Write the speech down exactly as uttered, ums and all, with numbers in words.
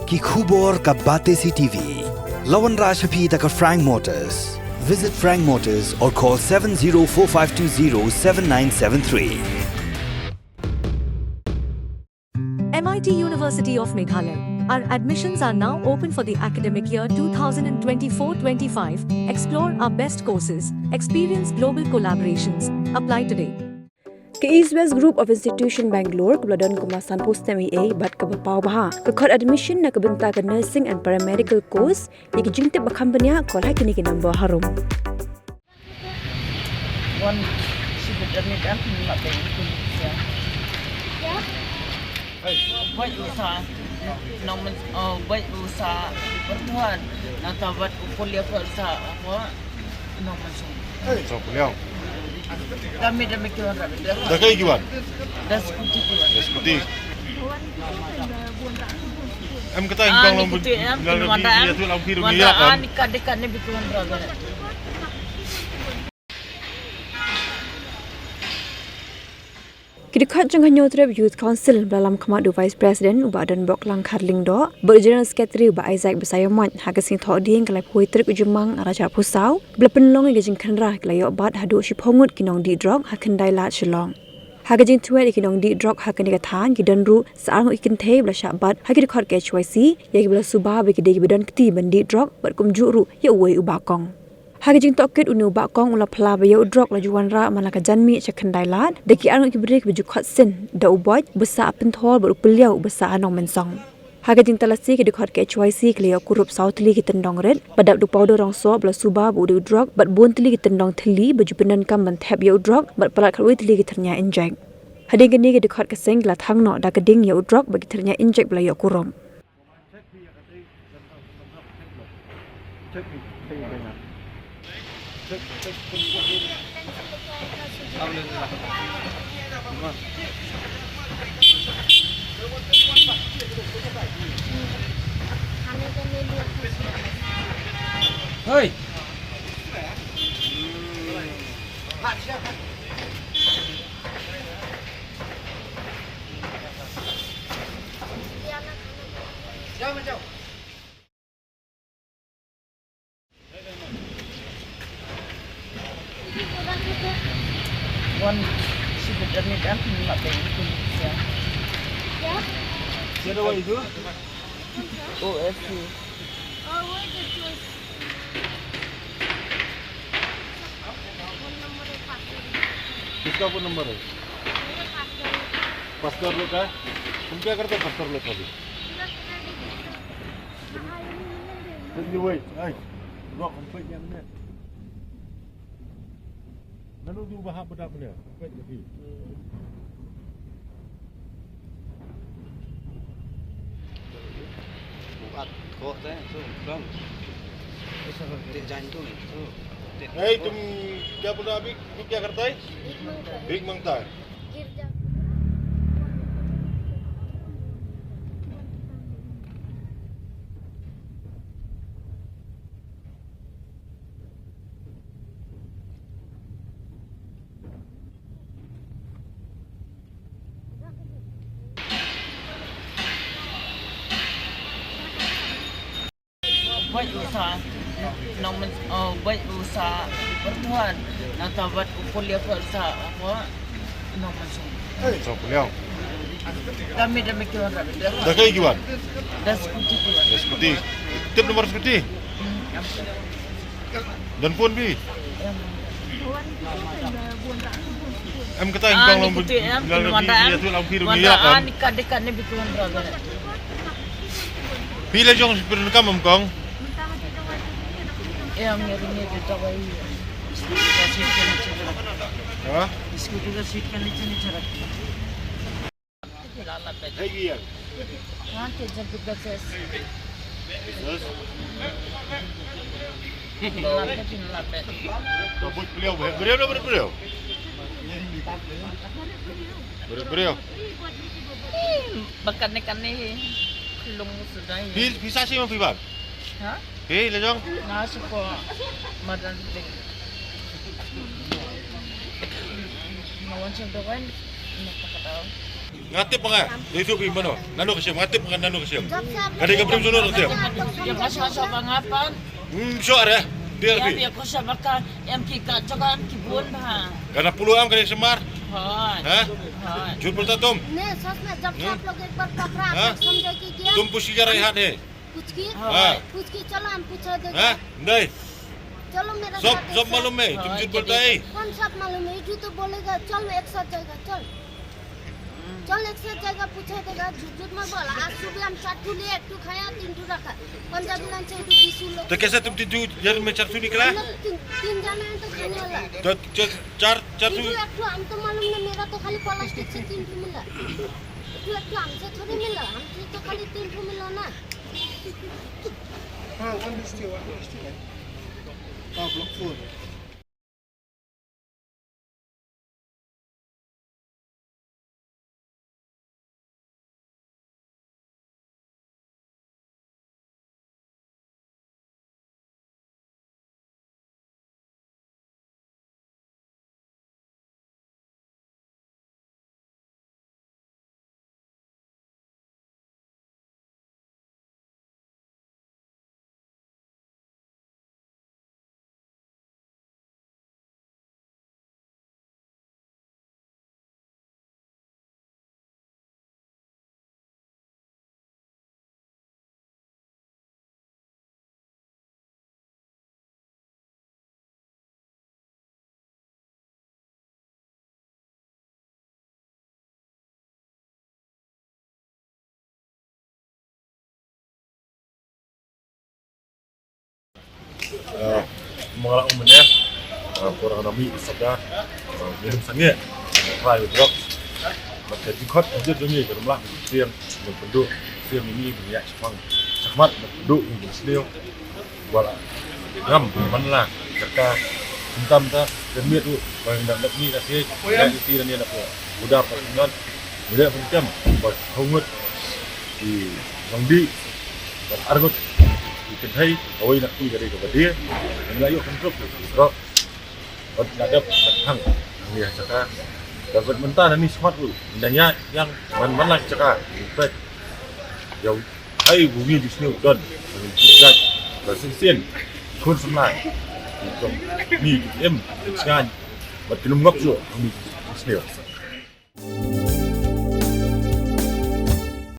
Ki khubor ka Batesi TV. La wanrah sha phi da ka Frank Motors. Visit Frank Motors or call seven zero four five two zero seven nine seven three. M I T University of Meghalaya. Our admissions are now open for the academic year two thousand twenty-four twenty-five. Explore our best courses, experience global collaborations. Apply today. Ka East West Group of Institution Bangalore kaba la don kumba sanphew snem eiei bad kaba paw bha ka khot admission na ka bynta ka nursing and paramedical course. Ïa ki jingtip ba kham bniah, call ha kine ki number harum. Wan, shi bit da mit ah, min ma peng kun ya. Bai usa, nong men, oh, bai usa, bertuan, nata bat upul ya ko sa, apa, nong men sung. Song puliau. Dami, dami kiwan rabi. Da kai kiwan? Da skuti kiwan. Da skuti. Em kata, ah, ingkong ni long kitu, em, ya tu lam piru ni ya kan. Ni kad, kad ni bitu wan rabi. Ki dkhot jong ka Hynñiewtrep Youth Council ba la lam khmat da u Vice President u Bah Donbok Langkhar Lyngdoh bad u General Secretary u Bah Isaac Basaiawmoit ha ka sngi Thohdieng ka laiphew tarik u Jymmang arhajar arphew saw, ba la pynlong ïa ka jingkhynra, ki la ïoh bat haduh shiphew ngut ki nongdih drok ha Khyndai Lad, Shillong. Ha ka jingthied ïa ki nongdih drok ha kane ka thaiñ, ki don ruh sa arngut ki kynthei ba la shah bat ha ki dkhot ka H Y C, ïa kiba la suba ba ki dei kiba don kti ban dih drok bad kumjuh ruh ïa uwei u bah kong. Ha ka jingtohkit, une u bah kong u la phla ba ïa u drok la ju wanrah man la ka janmiet sha Khyndai Lad da ki arngut ki briew kiba ju khot sien da u Boit uba sah ha Pynthor bad u Pylliaw uba sah ha Nongmensong. Ha ka jingtalasi, ki dkhot ka H Y C ki la ïoh kurup saw tylli ki tyndong rit, bad dap da u Pawdaw Rongsoh ba la suba ba u dei u drok bad bun tylli ki tyndong thylli ba ju pyndonkam ban thep ïa u drok bad palat khatwei tylli ki thyrñia injek. Hadien kane, ki dkhot ka seng ki la thang noh da ka ding ïa u drok bad ki thyrñia injek ba la ïoh kurup. Hoi. Wan, shi bit da mit ah, min ma peng kun ya. Siapa itu? O S C. किसका फोन नंबर है? पास्टर लोग का। तुम क्या करते हो पास्टर लोग का भी? Peit ïa wei, ai. Rok peit ïa mane. Nanu du ba hap ba dap mane. Peit ïa phi. Buat ko te tu, bang. Te jan tu ni tu. Hey, tum kya bol raha abhi? Tum kya karta hai? Bhik mangta hai. Bait u sa nong men, oh, bait u sa bertuan. Nata bat u kuliah ko sa apa? Nong men sung. Song kuliah. Dami, dami kiwan rabi. Da kai kiwan? Da skuti kiwan. Da skuti. Tip nomor skuti? Hmm, apa? Don phone phi? Em kata, ah, ingkong long bun. Ïa tu long phi ruh ngi ïa kan. Ni kad, kad ni bitu wan raga. Phi la jong phi ruh kam em kong. Em ngi ruh ngi bitu tabai. Ha? Skuti ka seat kan ni chini chara. Hai ki yang. Wan te jab bit gases. Yes. Lapet, lapet. Ka buit beliau, beliau, beliau, beliau. Beliau, beliau. Ih, bakat ni kan ni. Kelung sudah ya. Phi, phi sa shi ma phi ban? Ha? Phi, la jong? Nga shu ko madan ding. Nga wan shu doan, nga pakadau. Nga tip ba nga. Dei tu bi mano. Nano ka shim. Nga tip ba nga nano ka shim. Ka dei ka briew jong no ka shim. Ïa ka sha sha ba nga pan. Hmm, sure eh. Dia Ïa bi. Ïa ka sha ba ka em ki ka jaka em ki bun ba. Kana pulu am ka dei shamar. Hoi. Ha? Hoi. Jut bulta tum. नहीं, सच में जब से आप लोग एक बार पकड़ा, आप लोग समझे कि क्या? तुम पूछ के रहे हाथ है। पूछ के? हाँ। पूछ के चलो, हम पूछा देगा। हाँ? नहीं। चलो मेरा सब, साथ सब एक साथ। मालूम है, तुम हाँ, झूठ ये बोलता है। देखो। कौन सब मालूम है? ये झूठ तो बोलेगा। चल, मैं एक साथ जाएगा, चल। चल, एक साथ जाएगा, पूछा देगा, झूठ झूठ मत बोल। आज सुबह हम चार ठू लिए, एक ठू खाया, तीन ठू रखा। पंजाबी लाइन से एक ठू बीस लोग। तो कैसे तुम तीन ठू यार में चार ठू निकला? हम लोग तीन, तीन जने हैं तो खाने वाला। तो च-, चार, चार तीन ठू ठू एक ठू, हम तो मालूम नहीं, मेरा तो खाली प्लास्टिक से तीन ठू मिला। एक ठू, एक ठू हमसे थोड़ी मिला, हमसे तो खाली तीन ठू मिला ना। Ah, one is still, one is still. Ah, block four. Ah, mangala umne, ah, por hanami sabda, ah, minum sangeh, try with drugs. Bad ka jingkhot ka jingkhot jong ngi ka rum lah, siang, ngi pynduh, siang ngi ngi ngi ïa shipang, shakhmat, ngi pynduh, ngi sniew. Wala ngam man la jaka khamtam ta, ka miet u ba ngam dak ni da thied, da ni ti da ni da ko. Uda pa ngan, mire hum kem ba hungut i nong di ba arngut i kynthei, awei na i ka dei ka ba die. Ngam la ïoh kontrol ka drok. Wat na dep na thang ni ha jaka. Da vet mynta na ni smat u. Nda nya yang man man la jaka. Pet. Ïa u hai u wi di sniew don. Ba sien sien. Khun samla. Jong ni em. Sngaiñ. Bad ki num ngop ju. Ni sniew.